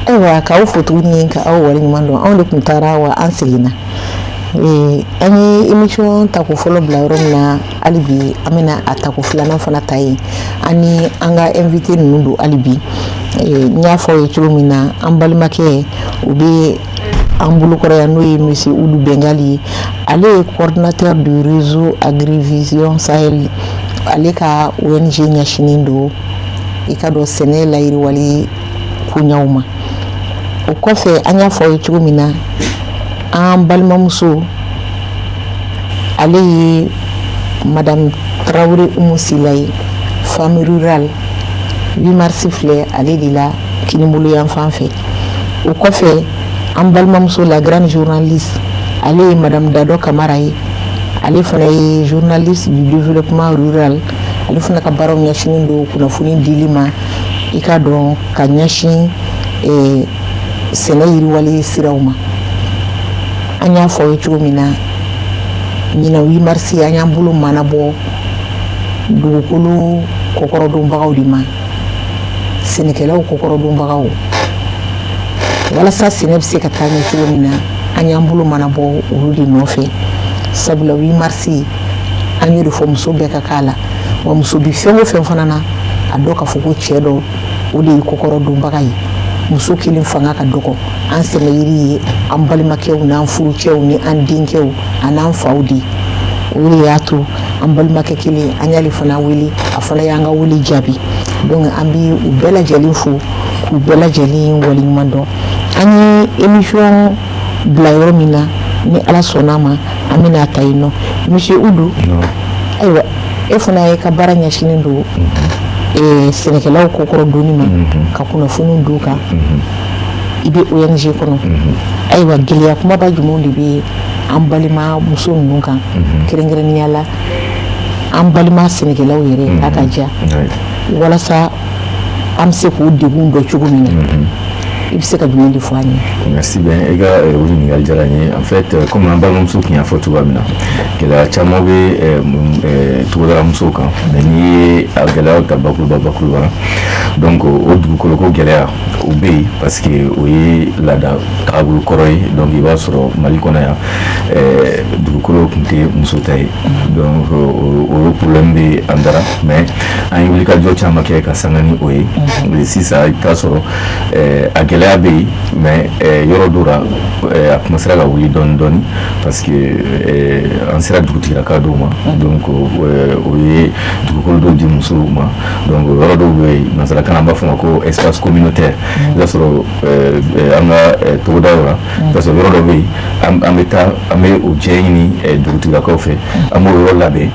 Ayiwa, k'aw fo tuguni, ka aw waleɲuman dɔn. Anw de tun taara wa, an seginna. An ye émission tako fɔlɔ bila yɔrɔ min na, hali bi an bɛna a tako filanan fana ta yen. An ni an ka invité ninnu don hali bi. N y'a fɔ aw ye cogo min na, an balimakɛ, o bɛ an bolokɔrɔ yan, n'o ye monsieur Udu Bengali ye. Ale ye coordinateur du réseau Agrivision Sahel. Ale ka ONG ɲɛsinnen don, i ka dɔn, sɛnɛ layiriwali koɲaw ma. O kɔfɛ, an y'a fɔ aw ye cogo min na, an balimamuso, ale ye madame Tarawele Umu Sila ye, femme rurale. 8 mars filɛ ale de la kinibolo yan fan fɛ. O kɔfɛ, an balimamuso, la grande journaliste, ale ye madame Dado Kamara ye. Ale fana ye journaliste du développement rural. Ale fana ka baaraw ɲɛsinnen don kunnafoni dili ma, i ka dɔn, ka ɲɛsin sɛnɛ yiriwali siraw ma. An y'a fɔ aw ye cogo min na, ɲinan 8 mars, an y'an bolo mana bɔ dugukolo kɔkɔrɔdonbagaw de ma, sɛnɛkɛlaw kɔkɔrɔdonbagaw, walasa sɛnɛ bɛ se ka taa ɲɛ cogo min na. An y'an bolo mana bɔ olu de nɔfɛ, sabula 8 mars, an y'o de fɔ, muso bɛɛ ka k'a la. Wa muso bi fɛn o fɛn fana na, a dɔn k'a fɔ ko cɛ dɔ, o de ye kɔkɔrɔdonbaga ye. Muso kelen fanga ka dɔgɔ. An sɛmɛ yiri ye an balimakɛw n'an furucɛw ni an denkɛw an'an faw de. O de y'a to an balimakɛ kelen, an y'ale fana wele, a fana y'an ka wele jaabi. Donc an bi u bɛɛ lajɛlen fo, k'u bɛɛ lajɛlen waleɲuman dɔn. An ye émission bila yɔrɔ min na, ni Ala sɔnna a ma, an bɛna ta yen nɔ. Monsieur Udu, ayiwa, e fana ye ka baara ɲɛsinnen don sɛnɛkɛlaw kɔkɔrɔ donni ma, ka kunnafoniw d'u kan. I bɛ ONG kɔnɔ. Ayiwa, gɛlɛya kumaba jumɛnw de bɛ an balima muso ninnu kan, kɛrɛnkɛrɛnnenya la an balima sɛnɛkɛlaw yɛrɛ a ka diya, walasa an bɛ se k'o degun dɔn cogo min na? I bɛ se ka jumɛn de fɔ an ye? Merci bien, i ka o ɲininkali diyara n ye. En fait, comme an balimamuso tun y'a fɔ cogoya min na, gɛlɛya caman bɛ togodala musow kan. Mais n'i ye a gɛlɛyaw ta bakuruba bakuruba la, donc o dugukolo ko gɛlɛya, o bɛ yen, parce que o ye laada taabolo kɔrɔ ye. Donc i b'a sɔrɔ Mali kɔnɔ yan, dugukolo tun tɛ muso ta ye. Donc o problème bɛ an dara, mais an ye wulikajɔ caman kɛ ka sanga ni o ye. Sisan, i bɛ taa sɔrɔ a gɛlɛya bɛ yen, mais yɔrɔ dɔw la, a kuma sera ka wuli dɔɔni dɔɔni, parce que an sera dugutigilaka dɔw ma. Donc o ye dugukolo dɔw di musow ma. Donc yɔrɔ dɔw bɛ yen, nansarakan na an b'a fɔ o ma ko espace communautaire. I b'a sɔrɔ an ka togodaw la, i b'a sɔrɔ yɔrɔ dɔ bɛ yen, an bɛ taa, an bɛ o jɛ ɲini dugutigilakaw fɛ, an b'o yɔrɔ labɛn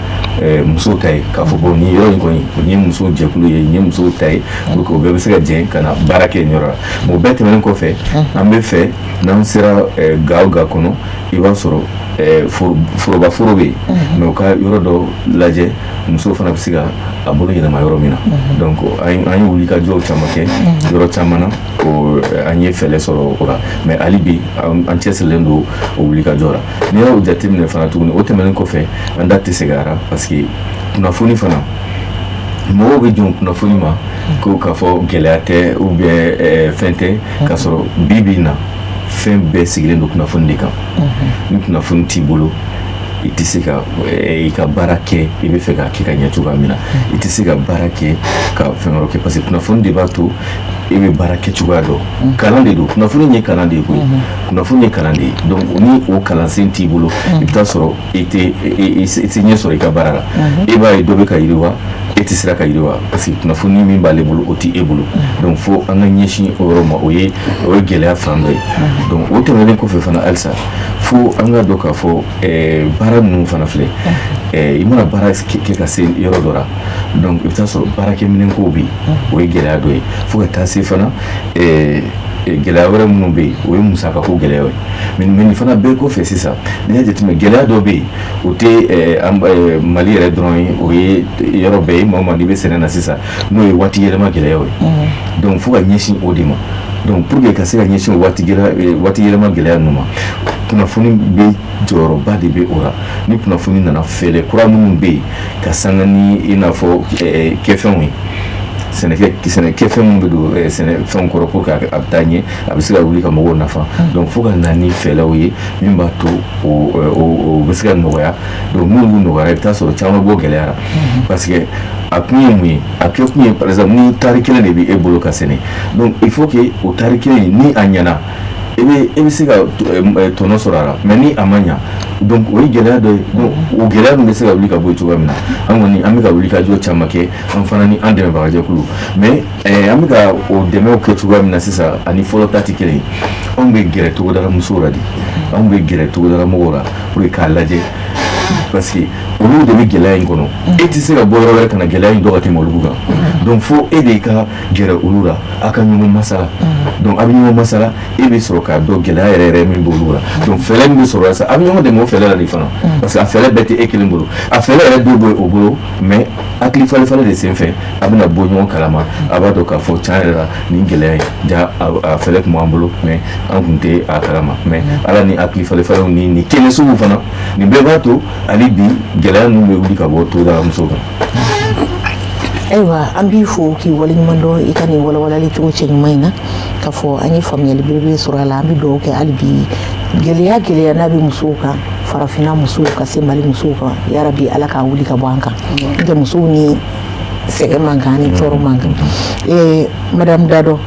musow ta ye, k'a fɔ ko nin yɔrɔ in kɔni, o ye musow jɛkulu ye, nin ye musow ta ye, pour que o bɛɛ bɛ se ka jɛ ka na baara kɛ nin yɔrɔ la. O bɛɛ tɛmɛnen kɔfɛ, an bɛ fɛ n'an sera ga o ga kɔnɔ, i b'a sɔrɔ foroba foro bɛ yen, mais u ka yɔrɔ dɔ lajɛ, musow fana bɛ se ka a bolo yɛlɛma yɔrɔ min na. Donc an ye wulikajɔw caman kɛ yɔrɔ caman na, o an ye fɛɛrɛ sɔrɔ o la. Mais hali bi, an cɛsirilen don o wulikajɔ la. N'i y'o jateminɛ fana tuguni, o tɛmɛnen kɔfɛ, an da tɛ segin a la, parce que kunnafoni fana, mɔgɔw bɛ jɔn kunnafoni ma ko k'a fɔ gɛlɛya tɛ ou bien fɛn tɛ, k'a sɔrɔ bi bi in na, fɛn bɛɛ sigilen don kunnafoni de kan. Ni kunnafoni t'i bolo, i tɛ se ka i ka baara kɛ i bɛ fɛ k'a kɛ ka ɲɛ cogoya min na. I tɛ se ka baara kɛ ka fɛn wɛrɛ kɛ, parce que kunnafoni de b'a to e bɛ baara kɛ cogoya dɔn. Kalan de don, kunnafoni ye kalan de ye koyi, kunnafoni ye kalan de ye. Donc ni o kalansen t'i bolo, i bɛ taa sɔrɔ i tɛ ɲɛ sɔrɔ i ka baara la. E b'a ye dɔ bɛ ka yiriwa, e tɛ sera ka yiriwa, parce que kunnafoni min b'ale bolo, o tɛ e bolo. Donc fo an ka ɲɛsin o yɔrɔ ma. O ye gɛlɛya fan dɔ ye. Donc o tɛmɛnen kɔfɛ fana, halisa fo an ka dɔn k'a fɔ baara ninnu fana filɛ, i mana baara kɛ ka se yɔrɔ dɔ la, donc i bɛ taa sɔrɔ baarakɛminɛnkow bɛ yen, o ye gɛlɛya dɔ ye. Fo ka taa se fana gɛlɛya wɛrɛ minnu bɛ yen, o ye musakako gɛlɛya ye. Mais nin fana bɛɛ kɔfɛ, sisan n'i y'a jateminɛ, gɛlɛya dɔ bɛ yen, o tɛ Mali yɛrɛ dɔrɔn ye, o ye yɔrɔ bɛɛ ye. Maa o maa n'i bɛ sɛnɛ na sisan, n'o ye waati yɛlɛma gɛlɛyaw ye. Donc fo ka ɲɛsin o de ma. Donc pour que ka se ka ɲɛsin o waati gɛlɛya, waati yɛlɛma gɛlɛya ninnu ma, kunnafoni bɛ jɔyɔrɔba de bɛ o la. Ni kunnafoni nana, fɛɛrɛ kura minnu bɛ yen ka sanga ni i n'a fɔ kɛfɛnw ye. Sɛnɛkɛfɛn minnu bɛ don sɛnɛfɛnw kɔrɔ pour que a bɛ taa ɲɛ, a bɛ se ka wuli ka mɔgɔw nafa. Donc fo ka na ni fɛɛrɛw ye min b'a to o bɛ se ka nɔgɔya. Donc n'olu nɔgɔyara, i bɛ taa sɔrɔ caman bɔ gɛlɛya la, parce que a kun ye mun ye? A kɛ kun ye, par exemple, ni tari kelen de bɛ e bolo ka sɛnɛ, donc il faut que o tari kelen in, ni a ɲɛna, e bɛ se ka tɔnɔ sɔrɔ a la. Mais ni a ma ɲa, donc o ye gɛlɛya dɔ ye. Donc o gɛlɛya ninnu bɛ se ka wuli ka bɔ yen cogoya min na, an kɔni an bɛ ka wuli ka jɔ caman kɛ, an fana ni an dɛmɛbagajɛkulu. Mais an bɛ ka o dɛmɛw kɛ cogoya min na sisan, ani fɔlɔ ta tɛ kelen ye. Anw bɛ gɛrɛ togodala musow la de, anw bɛ gɛrɛ togodala mɔgɔw la pour que k'a lajɛ, parce que olu de bɛ gɛlɛya in kɔnɔ. E tɛ se ka bɔ yɔrɔ wɛrɛ ka na gɛlɛya in dɔn ka tɛmɛ olu kan. Donc fo e de ka gɛrɛ olu la, a ka ɲɔgɔn masala. Donc a bɛ ɲɔgɔn masala, e bɛ sɔrɔ k'a dɔn gɛlɛya yɛrɛ yɛrɛ min b'olu la. Donc fɛɛrɛ min bɛ sɔrɔ sisan, a bɛ ɲɔgɔn dɛmɛ o fɛɛrɛ la de fana, parce que a fɛɛrɛ bɛɛ tɛ e kelen bolo. A fɛɛrɛ yɛrɛ dɔw bɛ o bolo, mais hakili falen falen de senfɛ, a bɛna bɔ ɲɔgɔn kalama, a b'a dɔn k'a fɔ tiɲɛ yɛrɛ la, nin gɛlɛya in ja, a fɛɛrɛ tun b'an bolo, mais an tun tɛ a kalama. Mais ala ni hakili falen falenw ni nin kɛnɛ sugu fana, nin bɛɛ b'a to hali bi gɛlɛya ninnu bɛ wuli ka bɔ togodala musow kan. Ayiwa, an b'i fo k'i waleɲuman dɔn i ka nin walawalali cogo cɛ ɲuman in na, k'a fɔ an ye faamuyali belebele sɔrɔ a la. An bɛ dugawu kɛ hali bi, gɛlɛya gɛlɛya n'a bɛ musow kan, farafinna musow ka se Mali musow kan, yarabi Ala k'a wuli ka bɔ an kan. N'o tɛ, musow ni sɛgɛn man kan, ni tɔɔrɔ man kan. Madame Dado,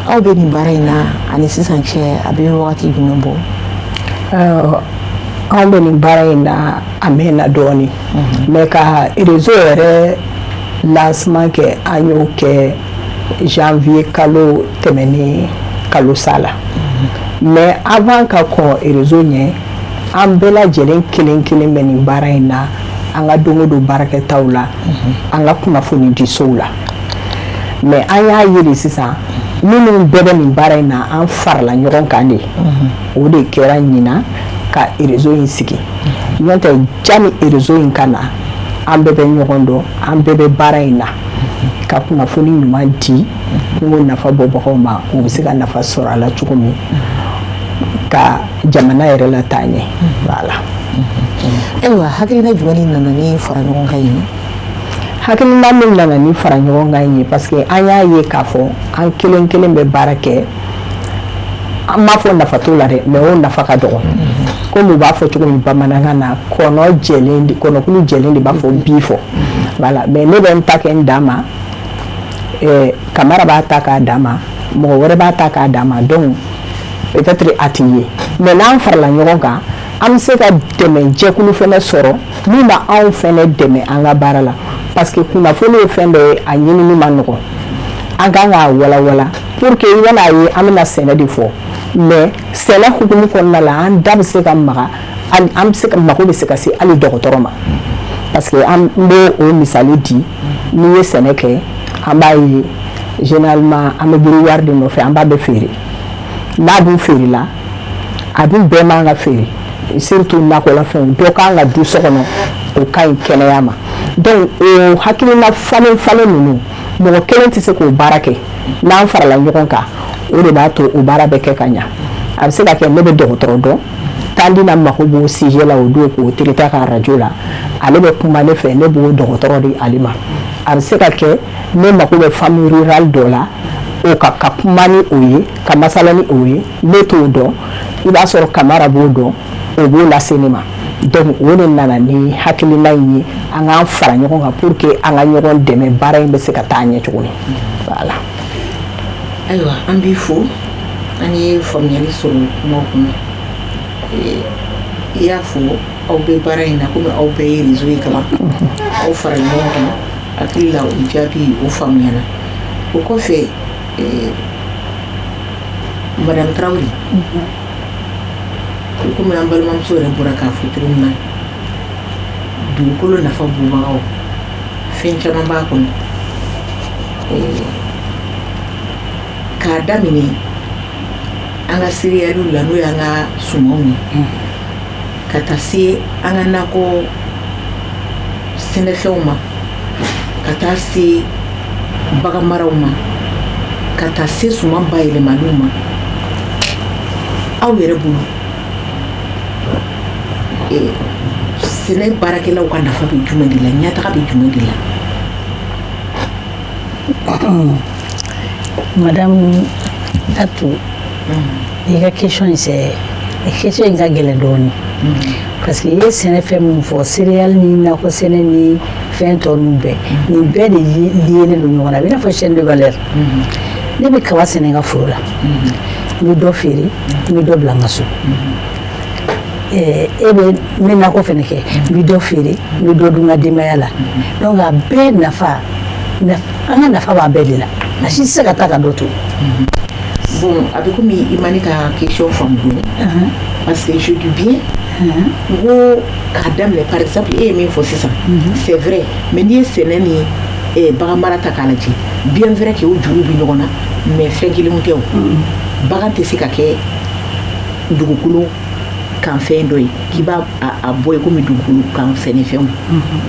aw bɛ nin baara in na ani sisan cɛ, a bɛ wagati jumɛn bɔ? Anw bɛ nin baara in na, a mɛnna dɔɔnin, mais ka réseau yɛrɛ lancement kɛ, an y'o kɛ janvier kalo tɛmɛnen, kalo sa la. Mais avant ka kɔn réseau ɲɛ, an bɛɛ lajɛlen kelen kelen bɛ nin baara in na, an ka don o don baarakɛtaw la, an ka kunnafoni disow la. Mais an y'a ye de sisan, minnu bɛɛ bɛ nin baara in na, an farala ɲɔgɔn kan de, o de kɛra ɲinan ka réseau in sigi. N'o tɛ, janni réseau in ka na, an bɛɛ bɛ ɲɔgɔn dɔn, an bɛɛ bɛ baara in na ka kunnafoni ɲuman di kungo nafa bɔbagaw ma, u bɛ se ka nafa sɔrɔ a la cogo min ka jamana yɛrɛ la taa ɲɛ. Voilà. Ayiwa, hakilina jumɛn de nana ni fara ɲɔgɔn kan ye? Hakilina min nana ni fara ɲɔgɔn kan ye, parce que an y'a ye k'a fɔ an kelen kelen bɛ baara kɛ, an m'a fɔ nafa t'o la dɛ, mais o nafa ka dɔgɔ. Komi u b'a fɔ cogo min bamanankan na, kɔnɔ jɛlen de, kɔnɔkulu jɛlen de b'a fɔ bi fɔ. Voilà. Mais ne bɛ n ta kɛ n dan ma, Kamara b'a ta k'a dan ma, mɔgɔ wɛrɛ b'a ta k'a dan ma, donc peut-être a tɛ ye. Mais n'an farala ɲɔgɔn kan, an bɛ se ka dɛmɛ jɛkulu fɛnɛ sɔrɔ min b'anw fɛnɛ dɛmɛ an ka baara la, parce que kunnafoni ye fɛn dɔ ye, a ɲinini ma nɔgɔn. An kan k'a walawala pour que i bɛn'a ye an bɛna sɛnɛ de fɔ, mais sɛnɛ hukumu kɔnɔna la, an da bɛ se ka maga, an bɛ se ka mako bɛ se ka se hali dɔgɔtɔrɔ ma, parce que an b'o o misali di. N'i ye sɛnɛ kɛ, an b'a ye généralement an bɛ biri wari de nɔfɛ, an b'a bɛɛ feere. N'a dun feerela, a dun bɛɛ man ka feere, surtout nakɔlafɛnw, dɔ kan ka du so kɔnɔ, o ka ɲi kɛnɛya ma. Donc o hakilina falen falen ninnu, mɔgɔ kelen tɛ se k'o baara kɛ. N'an farala ɲɔgɔn kan, o de b'a to o baara bɛ kɛ ka ɲa. A bɛ se ka kɛ ne bɛ dɔgɔtɔrɔ dɔn, Tandina mako b'o sujet la, o don k'o traiter ka radio la, ale bɛ kuma ne fɛ, ne b'o dɔgɔtɔrɔ di ale ma. A bɛ se ka kɛ ne mako bɛ femme rurale dɔ la, o ka kuma ni o ye, ka masala ni o ye, ne t'o dɔn, i b'a sɔrɔ Kamara b'o dɔn, o b'o lase ne ma. Donc o de nana ni hakilina in ye, an k'an fara ɲɔgɔn kan pour que an ka ɲɔgɔn dɛmɛ, baara in bɛ se ka taa ɲɛ cogo min. Voilà. Ayiwa, an b'i fo. An ye faamuyali sɔrɔ kumaw kɔnɔ. I y'a fɔ aw bɛ baara in na, komi aw bɛɛ ye réseau ye kaban, aw fara ɲɔgɔn kan. Hakili la, o jaabi o faamuyana. O kɔfɛ, madame Tarawele, komi an balimamuso yɛrɛ bɔra k'a fɔ cogo min na, dugukolo nafa bubagaw, fɛn caman b'a kɔnɔ, k'a daminɛ an ka céréales la, n'o y'an ka sumanw ye, ka taa se an ka nakɔ sɛnɛfɛnw ma, ka taa se baganmaraw ma, ka taa se suman bayɛlɛmaliw ma. Aw yɛrɛ bolo, sɛnɛ baarakɛlaw ka nafa bɛ jumɛn de la? Ɲɛtaga bɛ jumɛn de la? Madame Atou, i ka question in, c'est question in ka gɛlɛn dɔɔnin, parce que i ye sɛnɛ fɛn min fɔ, céréales ni nakɔ sɛnɛ ni fɛn tɔ ninnu bɛɛ, nin bɛɛ de liélen don ɲɔgɔn na. A bɛ i n'a fɔ chaîne de valeur. Ne bɛ kaba sɛnɛ n ka foro la, n bɛ dɔ feere, n bɛ dɔ bila n ka so. E bɛ n bɛ nakɔ fɛnɛ kɛ, n bɛ dɔ feere, n bɛ dɔ dun n ka denbaya la. Donc a bɛɛ nafa, an ka nafa b'a bɛɛ de la. A si tɛ se ka taa ka dɔ to. Bon, a bɛ komi i ma ne ka question faamu dɔɔni, parce que je dis bien n ko k'a daminɛ, par exemple, e ye min fɔ sisan, c'est vrai, mais n'i ye sɛnɛ ni bagan mara ta k'a lajɛ, bien vrai que o juru bɛ ɲɔgɔn na, mais fɛn kelenw tɛ. O bagan tɛ se ka kɛ dugukolo kan fɛn dɔ ye k'i b'a a bɔ ye komi dugukolo kan sɛnɛfɛnw.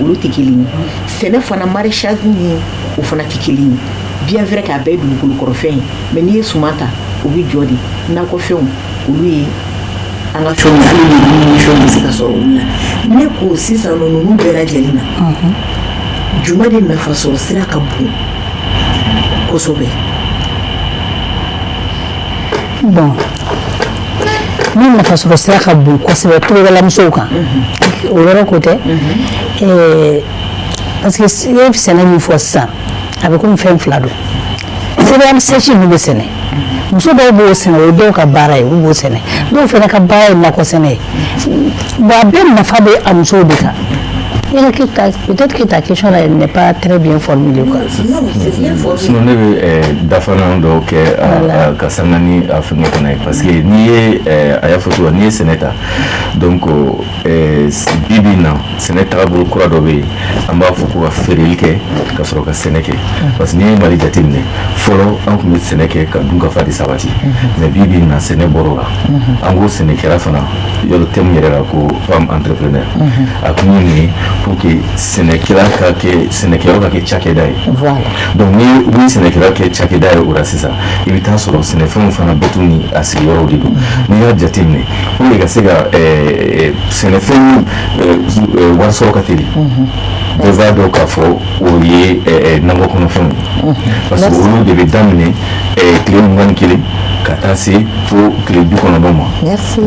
Olu tɛ kelen ye. Sɛnɛ fana, maraîchage ni o fana tɛ kelen ye. Bien vrai k'a bɛɛ ye dugukolo kɔrɔfɛn ye, mais n'i ye suman ta, o bɛ jɔ de. Nakɔfɛnw, olu ye an ka fɛnw, hali ni fɛnw bɛ se ka sɔrɔ olu la. Ne ko sisan nɔ, ninnu bɛɛ lajɛlen na, juma de nafa sɔrɔ sira ka bon kosɛbɛ? Bon, ni nafa sɔrɔ sira ka bon kosɛbɛ togodalamusow kan, o yɔrɔ ko tɛ, parce que i ye sɛnɛ min fɔ sisan, a bɛ komi fɛn fila don. Céréales sèches ninnu bɛ sɛnɛ, muso dɔw b'o sɛnɛ, o ye dɔw ka baara ye, olu b'o sɛnɛ. Dɔw fana ka baara ye nakɔ sɛnɛ ye. Bon, a bɛɛ nafa bɛ a musow de kan. Peut-être que ta question là n'est pas très bien formulée, quoi. Non, c'est bien formulé. Sinon ne bɛ dafalan dɔw kɛ ka sanga ni a fɛngɛ fana ye, parce que n'i ye, a y'a fɔ cogo n'i ye sɛnɛ ta, donc bi bi in na, sɛnɛ tagabolo kura dɔ bɛ yen, an b'a fɔ ko ka feereli kɛ ka sɔrɔ ka sɛnɛ kɛ. Parce que n'i ye Mali jateminɛ, fɔlɔ an tun bɛ sɛnɛ kɛ ka dunkafa de sabati, mais bi bi in na, sɛnɛ bɔr'o la. An ko sɛnɛkɛla fana yɔrɔ thème yɛrɛ la ko femme entrepreneur. A kun ye mun ye? Pour que sɛnɛkɛla ka kɛ, sɛnɛkɛyɔrɔ ka kɛ cakɛda ye. Donc ni i sɛnɛkɛla kɛ cakɛda ye, o la sisan i bɛ taa sɔrɔ sɛnɛfɛnw fana bɛɛ ni a sigiyɔrɔw de don. N'i y'a jateminɛ, pour que ka se ka sɛnɛfɛn wari sɔrɔ ka teli, bɛɛ b'a dɔn k'a fɔ o ye nakɔ kɔnɔfɛnw ye, parce que olu de bɛ daminɛ tile 21 ka taa se fo tile 90 ma.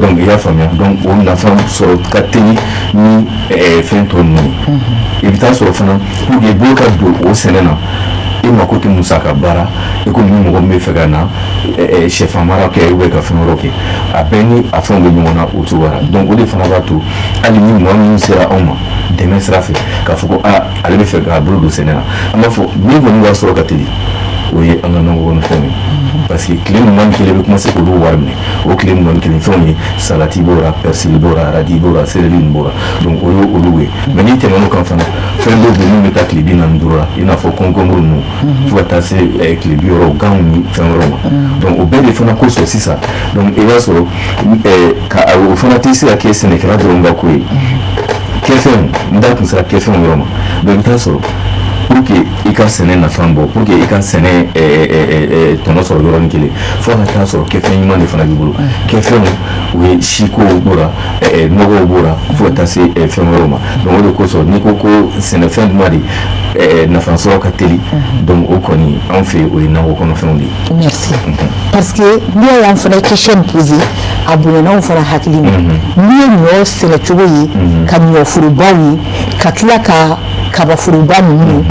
Donc i y'a faamuya, donc o nafa sɔrɔ ka teli ni fɛn tɔ ninnu ye. I bɛ taa sɔrɔ fana, pour que bolo ka don o sɛnɛ na, e mako tɛ musaka baara i komi ni mɔgɔ min bɛ fɛ ka na sɛfan mara kɛ ou bien ka fɛn wɛrɛw kɛ. A bɛɛ ni a fɛnw bɛ ɲɔgɔn na o cogoya la. Donc o de fana b'a to, hali ni mɔgɔ min sera anw ma dɛmɛ sira fɛ k'a fɔ ko aa, ale bɛ fɛ k'a bolo don sɛnɛ na, an b'a fɔ min kɔni b'a sɔrɔ ka teli, o ye an ka nakɔ kɔnɔfɛnw ye, parce que tile 21 bɛ commencer k'olu wari minɛ. O tile 21 fɛnw ye, salati b'o la, persil b'o la, radis b'o la, céleri b'o la. Donc o ye olu ye. Mais n'i tɛmɛn'o kan fana, fɛn dɔw bɛ yen min bɛ taa tile 45 la, i n'a fɔ concombre ninnu, fo ka taa se tile 60, ganw ni fɛn wɛrɛw ma. Donc o bɛɛ de fana kosɔn sisan, donc i b'a sɔrɔ ka o fana tɛ se ka kɛ sɛnɛkɛla dɔrɔn ka ko ye. Kɛfɛnw, n da tun sera kɛfɛnw yɔrɔ ma. Donc i bɛ taa sɔrɔ, pour que i ka sɛnɛ nafa bɔ, pour que i ka sɛnɛ tɔnɔ sɔrɔ yɔrɔnin kelen, fo ka taa sɔrɔ kɛfɛn ɲuman de fana b'i bolo. Kɛfɛnw, o ye sikow b'o la, nɔgɔw b'o la, fo ka taa se fɛn wɛrɛw ma. Donc o de kosɔn, n'i ko ko sɛnɛfɛn jumɛn de nafa sɔrɔ ka teli, donc o kɔni anw fɛ yen, o ye nakɔ kɔnɔfɛnw de ye. Merci, parce que n'i y'a ye an fana ye question posé, a bonyana anw fana hakili ma. N'i ye ɲɔ sɛnɛ cogo ye, ka ɲɔforobaw ye, ka tila ka kabaforoba ninnu,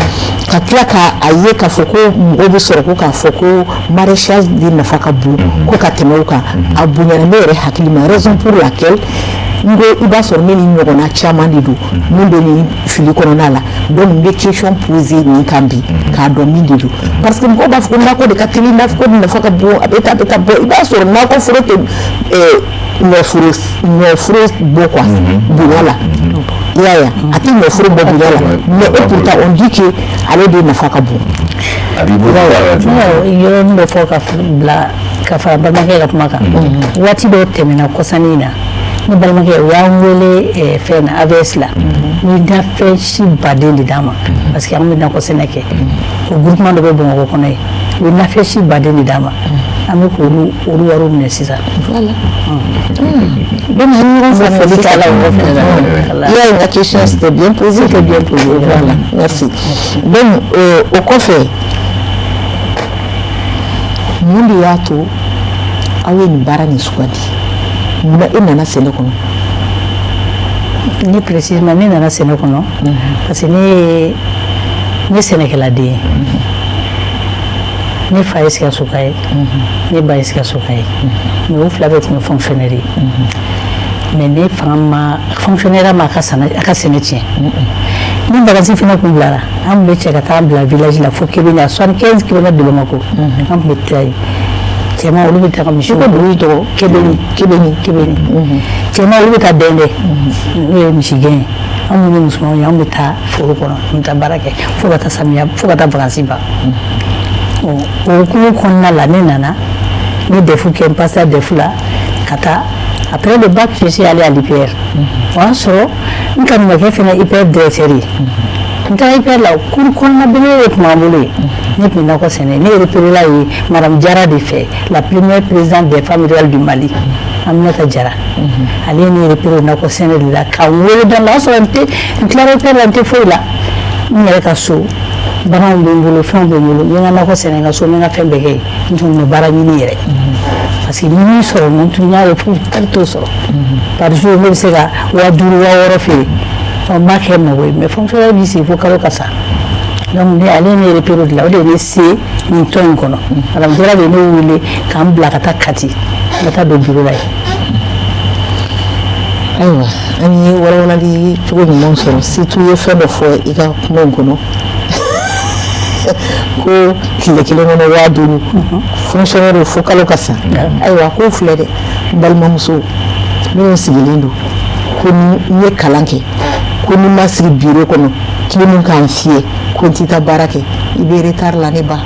ka tila ka a ye k'a fɔ ko mɔgɔw bɛ sɔrɔ ko k'a fɔ ko maraîchage de nafa ka bon ko ka tɛmɛ o kan, a bonyana ne yɛrɛ hakili ma. Raison pour laquelle n ko i b'a sɔrɔ ne ni ɲɔgɔnna caman de don min bɛ nin fili kɔnɔna la. Donc n bɛ question poser nin kan bi k'a dɔn min de don, parce que mɔgɔw b'a fɔ ko nakɔ de ka teli, nakɔ de nafa ka bon, a bɛ taa, a bɛ taa. Bɔ i b'a sɔrɔ nakɔ foro tɛ ɲɔforo bɔ quoi bonya la. I y'a ye, a tɛ ɲɔforo bɔ bonya la, mais et pourtant on dit que ale de nafa ka bon. A b'i bolo baara la. Yɔrɔnin dɔ fɔ ka bila ka fara balimakɛ ka kuma kan. Waati dɔw tɛmɛna kɔsannin in na, ne balimakɛ, u y'an wele fɛn na, AVS la, u ye nafɛn si baden de d'an ma, parce que an bɛ nakɔ sɛnɛ kɛ. O groupement dɔ bɛ Bamakɔ kɔnɔ yen, u ye nafɛn si baden de d'an ma, an bɛ k'olu olu wariw minɛ sisan. Voilà. Donc an ɲɔgɔn faamuya. Foli k'a la o yɔrɔ fɛnɛ la. Il y a une question, c'était bien posé. C'était bien posé. Voilà, merci. Donc o kɔfɛ, Mun de y'a to aw ye nin baara nin sugandi? Munna e nana sɛnɛ kɔnɔ? Ne précisément, ne nana sɛnɛ kɔnɔ parce que ne ye sɛnɛkɛladen ye. Ne fa ye Sikasoka ye, ne ba ye Sikasoka ye, mais u fila bɛɛ tun ye fonctionnaire ye. Mais ne fanga ma fonctionnaire ma a ka sɛnɛ tiɲɛ. Ni vacances fana kun bilara, an tun bɛ cɛ ka taa bila village la fo Kébéni, à 75 km de Bamako. An tun bɛ taa yen, cɛman olu bɛ taa ka misiw. Ko dugu tɔgɔ? Kébéni. Kébéni. Kébéni. Cɛman olu bɛ taa dɛndɛ, n'o ye misigɛn ye. An minnu ye musomanw ye, an bɛ taa foro kɔnɔ, an bɛ taa baara kɛ fo ka taa samiya, fo ka taa vacances ban. O hukumu kɔnɔna la, ne nana, ne DEF kɛ, n passé DEF la ka taa. Après le bac, je suis allée à l'IPR. O y'a sɔrɔ n kanumakɛ fana IPR directeur ye. N taara IPR la, cours kɔnɔna belebele de tun b'an bolo yen. Ne tun bɛ nakɔ sɛnɛ. Ne repéré la yen madame Jara de fɛ, la première présidente des femmes rurales du Mali, Aminata Jara. Ale ye ne repéré o nakɔ sɛnɛ de la ka n wele dans la. O y'a sɔrɔ n tɛ, n tilara IPR la, n tɛ foyi la. N yɛrɛ ka so, baganw bɛ n bolo, fɛnw bɛ n bolo, n ye n ka nakɔ sɛnɛ n ka so, n bɛ n ka fɛn bɛɛ kɛ yen. N tun bɛ baara ɲini yɛrɛ parce que ni min sɔrɔ, n tun y'a ye foyi t'o sɔrɔ. Par jour, ne bɛ se ka 5000, 6000 feere. N b'a kɛ mago ye, mais fonctionnaire b'i sigi fo kalo ka sa. Donc ne, ale ye ne repéré o de la, o de ye ne se nin tɔn in kɔnɔ. Madame Jara de ye ne wele k'an bila ka taa Kati, n ka taa don bureau la yen. Ayiwa, an ye walawalali cogo ɲuman sɔrɔ. Surtout i ye fɛn dɔ fɔ i ka kuma in kɔnɔ ko tile kelen kɔnɔ 5000, fonctionnaire fo kalo ka sa. Ayiwa, k'o filɛ dɛ, n balimamuso minnu sigilen don ko ni n ye kalan kɛ, ko ni ma sigi bureau kɔnɔ k'i k'an fiyɛ ko n t'i taa baara kɛ, i bɛ retard la. Ne ba,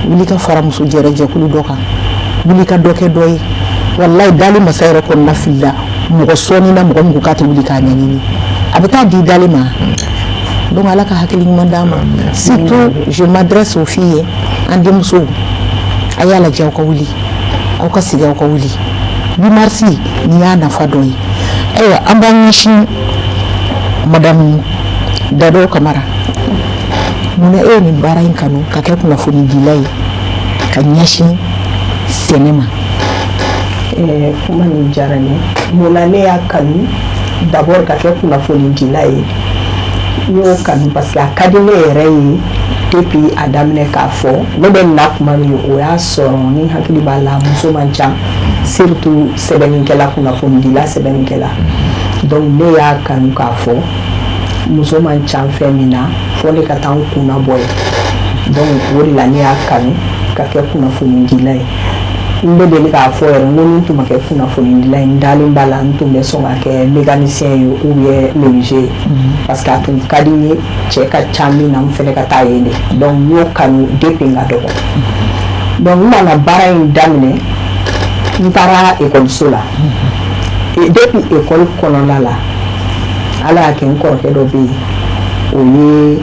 wuli ka fara muso jɛrɛ jɛkulu dɔ kan, wuli ka dɔ kɛ dɔ ye. Walayi, dali masa yɛrɛ kɔnɔna filila mɔgɔ sɔɔni na. Mɔgɔ min ko k'a tɛ wuli k'a ɲɛɲini, a bɛ taa di dali ma. Donc Ala ka hakili ɲuman d'an ma. Surtout, je m'adresse aux filles, an denmusow, a y'a lajɛ, aw ka wuli, aw ka sigi, aw ka wuli. 8 mars nin y'a nafa dɔ ye. Ayiwa, an b'an ɲɛsin madame Dado Kamara. Munna e ye nin baara in kanu ka kɛ kunnafonidila ye ka ɲɛsin sɛnɛ ma? Kuma nin diyara n ye. Munna ne y'a kanu d'abord ka kɛ kunnafonidila ye? N y'o kanu parce que a ka di ne yɛrɛ ye depuis a daminɛ. K'a fɔ ne bɛ na kuma min, o y'a sɔrɔ ni hakili b'a la, muso man ca, surtout sɛbɛnnikɛla, kunnafonidila sɛbɛnnikɛla. Donc ne y'a kanu k'a fɔ muso man ca fɛn min na, fo ne ka taa n kunna bɔ yen. Donc o de la ne y'a kanu ka kɛ kunnafonidila ye. N bɛ deli k'a fɔ yɛrɛ, n ko ni n tun ma kɛ kunnafonidila ye, n dalen b'a la n tun bɛ sɔn ka kɛ mécanicien ye ou bien menuisier ye, parce que a tun ka di n ye cɛ ka ca min na, n fɛnɛ ka taa yen de. Donc n y'o kanu depuis n ka dɔgɔ. Donc n nana baara in daminɛ, n taara ekɔliso la. Depuis école kɔnɔna la, Ala y'a kɛ n kɔrɔkɛ dɔ bɛ yen, o ye,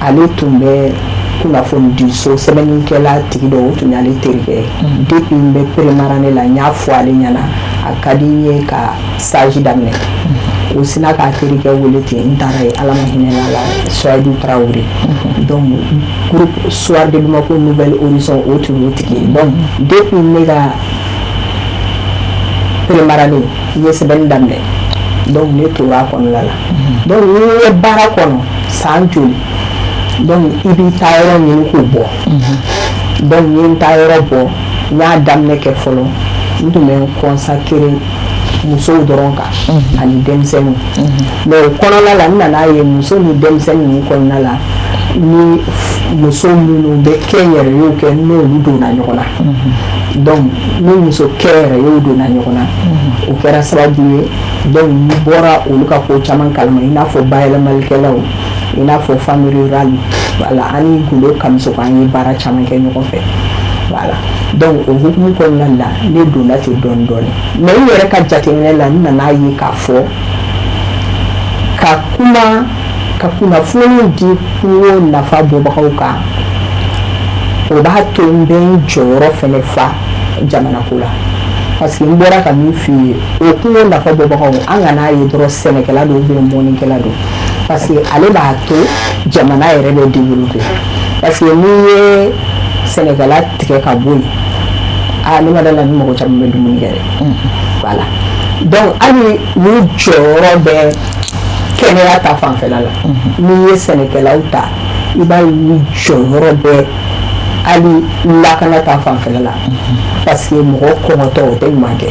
ale tun bɛ kunnafonidiso sɛbɛnnikɛla tigi dɔ, o tun y'ale terikɛ ye. Depuis n bɛ première année la, n y'a fɔ ale ɲɛna a ka di n ye ka stage daminɛ. O sina k'a terikɛ wele ten, n taara yen, Ala ma hinɛ la, Suwayidu Tarawele. Donc groupe Soir de Bamako Nouvel Horizon, o tun y'o tigi ye. Donc depuis ne ka première année, n ye sɛbɛnni daminɛ. Donc ne tora a kɔnɔna la. Donc n'i ye baara kɔnɔ san joli, donc i b'i ta yɔrɔ ɲini k'o bɔ. Donc n ye n ta yɔrɔ bɔ, n y'a daminɛ kɛ fɔlɔ, n tun bɛ n consacrer musow dɔrɔn kan ani denmisɛnninw. Mais o kɔnɔna la, n nana ye muso ni denmisɛnnin ninnu kɔnɔna la, ni muso minnu bɛ kɛnyɛrɛyew kɛ, n'olu donna ɲɔgɔn na. Donc ni muso kɛnyɛrɛyew donna ɲɔgɔn na, o kɛra sababu ye, donc n bɔra olu ka ko caman kalama, i n'a fɔ bayɛlɛmalikɛlaw, i n'a fɔ femme rurale. Voilà, an ni Gundo Kamisoko, an ye baara caman kɛ ɲɔgɔn fɛ. Voilà, donc o hukumu kɔnɔna la, ne donna ten dɔɔni dɔɔni. Mais n yɛrɛ ka jateminɛ la, n nana ye k'a fɔ ka kuma, ka kunnafoni di kungo nafa bɔbagaw kan, o b'a to n bɛ n jɔyɔrɔ fɛnɛ fa jamana ko la. Parce que n bɔra ka min f'i ye, o kungo nafa bɔbagaw, an kan'a ye dɔrɔn sɛnɛkɛla don ou bien mɔnikɛla don, parce que ale b'a to jamana yɛrɛ bɛ développer. Parce que n'i ye Sɛnɛkɛla tigɛ ka bɔ yen, aa, ne ma da la ni mɔgɔ caman bɛ dumuni kɛ dɛ. Voilà, donc hali n'u jɔyɔrɔ bɛ kɛnɛya ta fanfɛla la, n'i ye sɛnɛkɛlaw ta, i b'a ye u jɔyɔrɔ bɛ hali lakana ta fanfɛla la, parce que mɔgɔ kɔngɔtɔ, o tɛ ɲuman kɛ.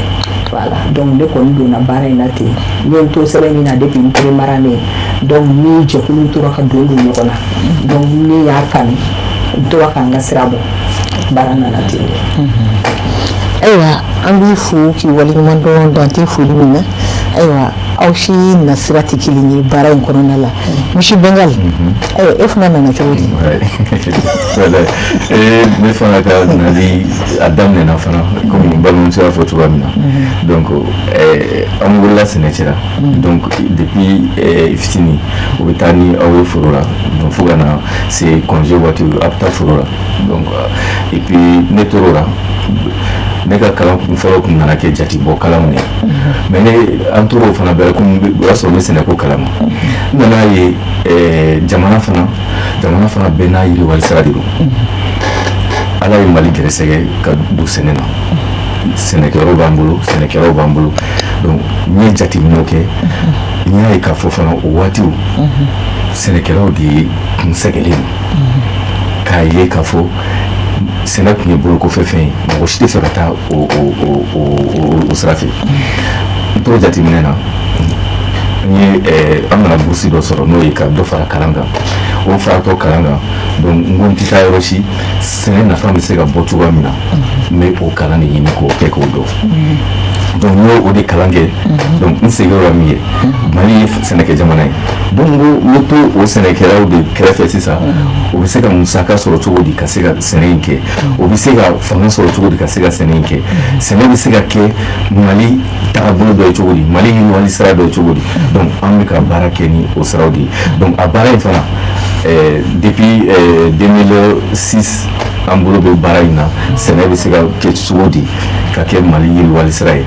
Voilà, donc ne kɔni donna baara in na ten. N ye n to sɛbɛnni na depuis n première année. Donc ni jɛkulu tora ka don don ɲɔgɔn na, donc ne y'a kanu, n tora ka n ka sira bɔ, baara nana ten de. Ayiwa, an b'i fo k'i waleɲuman dɔn, dan tɛ foli min na. Ayiwa, aw si nasira tɛ kelen ye baara in kɔnɔna la. Misi Bengali, ayiwa, e fana nana cogo di? Voilà. Ne fana ka nali a daminɛna fana komi n balimamuso y'a fɔ cogoya min na. Donc an wolola sɛnɛ cɛla. Donc depuis fitinin, u bɛ taa ni aw ye foro la. Donc fo ka na se congé waati, a bɛ taa foro la. Donc et puis ne tor'o la. Ne ka kalan kun fɔlɔ kun nana kɛ jatibɔ kalanw de ye, mais ne an tor'o fana bɛɛ la, komi o y'a sɔrɔ n bɛ sɛnɛko kalama. N nana ye jamana fana bɛɛ n'a yiriwali sira de don. Ala ye Mali gɛrɛsɛgɛ ka don sɛnɛ na, sɛnɛkɛyɔrɔ b'an bolo, sɛnɛkɛlaw b'an bolo. Donc n ye jateminɛw kɛ, n y'a ye k'a fɔ fana o waatiw sɛnɛkɛlaw de ye kun sɛgɛlen don, k'a ye k'a fɔ sɛnɛ tun ye bolokɔfɛ fɛn ye, mɔgɔ si tɛ fɛ ka taa o sira fɛ. N t'o jateminɛ na, n ye an nana bourse dɔ sɔrɔ, n'o ye ka dɔ fara kalan kan, o faratɔ kalan kan. Donc n ko n tɛ taa yɔrɔ si, sɛnɛ nafa bɛ se ka bɔ cogoya min na, n bɛ o kalan de ɲini k'o kɛ k'o dɔn. Donc n y'o de kalan kɛ. Donc n seginna la min ye, Mali ye sɛnɛkɛ jamana ye. Donc n ko n bɛ to o sɛnɛkɛlaw de kɛrɛfɛ sisan. O bɛ se ka musaka sɔrɔ cogo di ka se ka sɛnɛ in kɛ? O bɛ se ka fanga sɔrɔ cogo di ka se ka sɛnɛ in kɛ? Sɛnɛ bɛ se ka kɛ Mali taabolo dɔ ye cogo di, Mali yiriwali sira dɔ ye cogo di? Donc an bɛ ka baara kɛ ni o siraw de ye. Donc a baara in fana, depuis 2006 an bolo bɛ baara in na. Sɛnɛ bɛ se ka kɛ cogo di ka kɛ Mali yiriwali sira ye?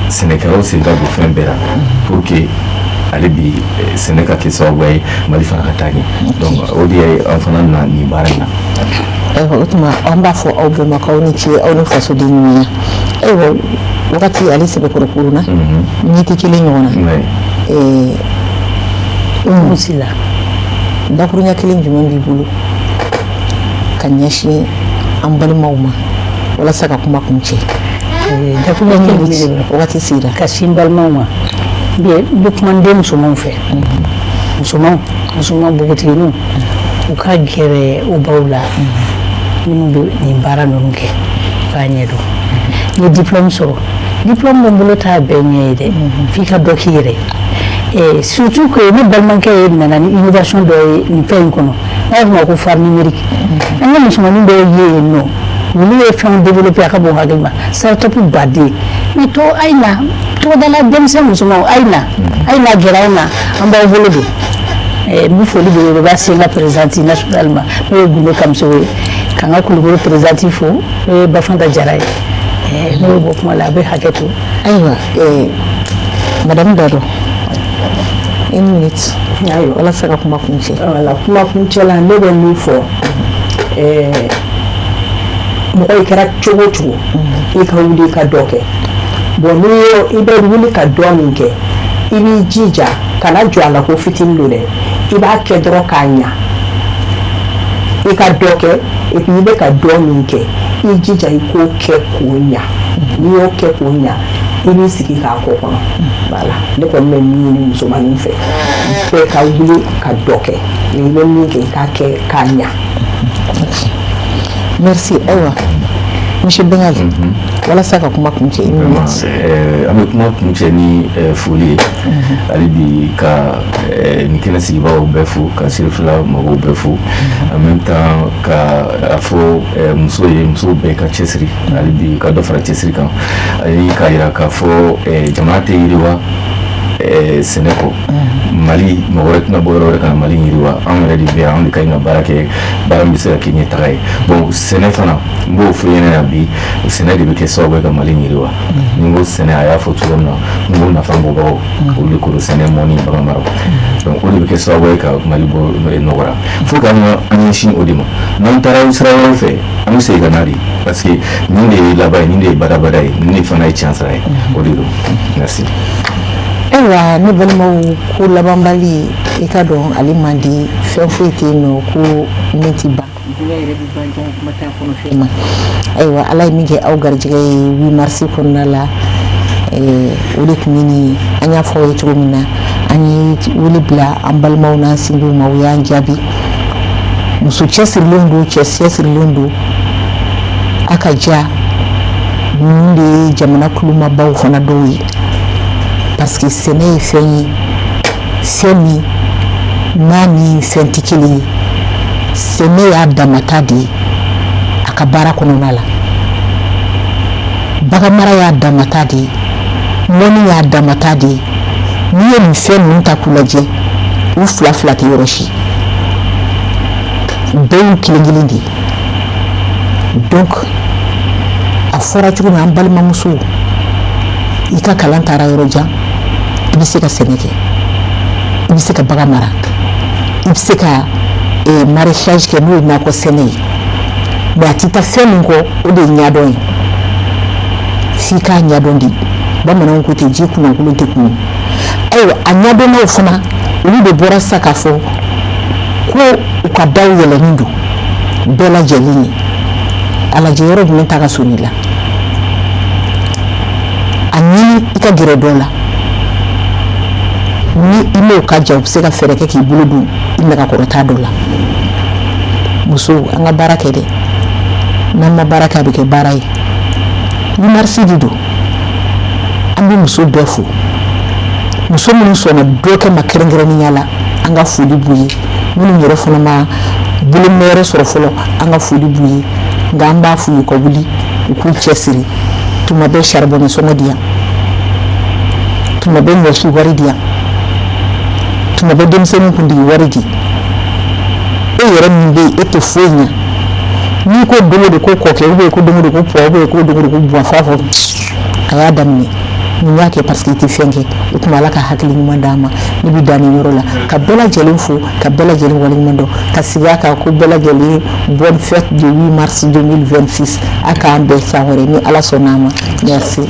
Sɛnɛkɛlaw sen ka don fɛn bɛɛ la pour que ale bi sɛnɛ ka kɛ sababu ye Mali fana ka taa ɲɛ. Donc o de ye an fana na nin baara in na. Ayiwa, o tuma an b'a fɔ aw bɛɛ ma k'aw ni ce, aw ni fasoden ɲuman. Ayiwa, wagati ale sɛbɛkɔrɔ kurunna ɲɛ tɛ kelen ɲɔgɔn na. Musila. Dakuruɲa kelen jumɛn b'i bolo ka ɲɛsin an balimaw ma walasa ka kuma kun cɛ? Dakuruɲa kelen de bɛ Wagati sera. ka sin balimaw ma. N bɛ kuma n den musomanw fɛ, musomanw, musoman npogotigininw, u ka gɛrɛ u baw la minnu bɛ nin baara ninnu kɛ, u k'a ɲɛdɔn. N ye diplôme sɔrɔ, diplôme bɛ n bolo t'a bɛɛ ɲɛ ye dɛ, f'i ka dɔ k'i yɛrɛ ye. Surtout que ne balimakɛ ye nana ni innovation dɔ ye nin fɛn in kɔnɔ, n'a b'a fɔ ma ko foire numérique. An ka musomanin dɔw ye yen nɔ, olu ye fɛnw développé, a ka bon hakili ma, start-up baden. Mais to a ye na togodala denmisɛn musomanw, a ye na, a ye na gɛrɛ anw na, an b'aw bolo don. N bɛ foli belebeleba se n ka présidente nationale ma, n'o ye Gundo Kamisogo ye, ka n ka Kulukoro présidente fo, n'o ye Bafanta Jara ye. N'o bɛ bɔ kuma la, a bɛ hakɛ to. Ayiwa, madame Dado, une minute. Ayiwa. Walasa ka kuma kun cɛ. Wala, kuma kuncɛ la, ne bɛ min fɔ, mɔgɔ i kɛra cogo o cogo, i ka wuli i ka dɔ kɛ. Bon, n'i ye i bɛ wuli ka dɔ min kɛ, i b'i jija, kana jɔ a la ko fitinin don dɛ, i b'a kɛ dɔrɔn k'a ɲa, i ka dɔ kɛ. Et puis i bɛ ka dɔ min kɛ, i jija i k'o kɛ k'o ɲa. N'i y'o kɛ k'o ɲa, i b'i sigi k'a kɔ kɔnɔ. Voilà, ne kɔni bɛ min ɲini musomanin fɛ, bɛɛ ka wuli ka dɔ kɛ, mais i bɛ min kɛ, i k'a kɛ k'a ɲa. Merci. Ayiwa, monsieur Bengali, walasa ka kuma kun cɛ, une minute. An bɛ kuma kun cɛ ni foli ye hali bi, ka nin kɛnɛ sigibagaw bɛɛ fo, ka Sirifila mɔgɔw bɛɛ fo, en même temps ka a fɔ muso ye, musow bɛɛ ka cɛsiri hali bi, ka dɔ fara cɛsiri kan, ani k'a yira k'a fɔ jamana tɛ yiriwa sɛnɛ kɔ. Mali, mɔgɔ wɛrɛ tɛna bɔ yɔrɔ wɛrɛ ka na Mali yiriwa. Anw yɛrɛ de bɛ yan, anw de ka ɲi ka baara kɛ, baara min bɛ se ka kɛ ɲɛtaga ye. Bon, sɛnɛ fana, n b'o f'i ɲɛna yan bi, sɛnɛ de bɛ kɛ sababu ye ka Mali yiriwa. Ni n ko sɛnɛ, a y'a fɔ cogo min na, n ko nafa bɔbagaw, olu de ko don: sɛnɛ, mɔni, bagan mara. Donc o de bɛ kɛ sababu ye ka Mali bɔ nɔgɔ la. Fo k'an ka an ɲɛsin o de ma. N'an taara sira wɛrɛ fɛ, an bɛ segin ka na de, parce que nin de ye laban ye, nin de ye badabada ye, nin de fana ye tiɲɛ sira ye. O de don. Merci. Ayiwa, ne balimaw, ko labanbali, i ka dɔn ale man di. Fɛn foyi tɛ yen nɔ ko min ti ban, diɲɛ yɛrɛ bɛ ban, jɔn kuma t'a kɔnɔ fɛn ma. Ayiwa, Ala ye min kɛ aw garijɛgɛ ye 8 mars kɔnɔna la, o de tun ye nin ye. An y'a fɔ aw ye cogo min na, an ye wele bila an balimaw n'an sinjiw ma, u y'an jaabi. Muso cɛsirilenw don, cɛ cɛsirilenw don. A ka ja ninnu de ye jamana kulomabaw fana dɔw ye, parce que sɛnɛ ye fɛn ye, fɛn min n'a ni fɛn tɛ kelen ye. Sɛnɛ y'a damata de ye a ka baara kɔnɔna la, baganmara y'a damata de ye, mɔni y'a damata de ye. N'i ye nin fɛn ninnu ta k'u lajɛ, u fila fila tɛ yɔrɔ si, bɛɛ y'u kelen kelen de ye. Donc a fɔra cogo min, an balimamusow, i ka kalan taara yɔrɔ jan, i bɛ se ka sɛnɛ kɛ, i bɛ se ka bagan mara, i bɛ se ka maraîchage kɛ, n'o ye nakɔ sɛnɛ ye. Mais a tɛ taa fɛn min kɔ, o de ye ɲɛdɔn ye. F'i k'a ɲɛdɔn de. Bamananw ko ten, ji kunnakolon tɛ kun. Ayiwa, a ɲɛdɔnnaw fana, olu de bɔra sisan k'a fɔ ko u ka daw yɛlɛnnen don bɛɛ lajɛlen ye. A lajɛ yɔrɔ jumɛn ta ka surun i la, a ɲini i ka gɛrɛ dɔ la. Ni i m'o ka ja, u bɛ se ka fɛɛrɛ kɛ k'i bolo don i nɛgɛkɔrɔta dɔ la. Musow, an ka baara kɛ dɛ. N'an ma baara kɛ, a bɛ kɛ baara ye. 8 mars de don, an bɛ muso bɛɛ fo. Muso minnu sɔnna dɔ kɛ ma kɛrɛnkɛrɛnnenya la, an ka foli b'u ye. Minnu yɛrɛ fana ma bolomɛ wɛrɛ sɔrɔ fɔlɔ, an ka foli b'u ye. Nka an b'a f'u ye ka wuli, u k'u cɛsiri. Tuma bɛɛ charbon sɔngɔ di yan, tuma bɛɛ ɲɔsi wari di yan, tuma bɛɛ denmisɛnnin kuntigi wari di. E yɛrɛ min bɛ yen, e tɛ foyi ɲɛ. N'i ko don o don ko kɔkɛ, ou bien ko don o don ko pɔ, ou bien ko don o don ko buwa, f'a fɔ a y'a daminɛ mun y'a kɛ, parce que i tɛ fɛn kɛ. O tuma, Ala ka hakili ɲuman d'an ma. Ne bɛ dan nin yɔrɔ la ka bɛɛ lajɛlen fo, ka bɛɛ lajɛlen waleɲuman dɔn, ka sigi a kan ko bɛɛ lajɛlen, bonne fête de 8 mars 2026. A k'an bɛn san wɛrɛ ni Ala sɔnna a ma. Merci.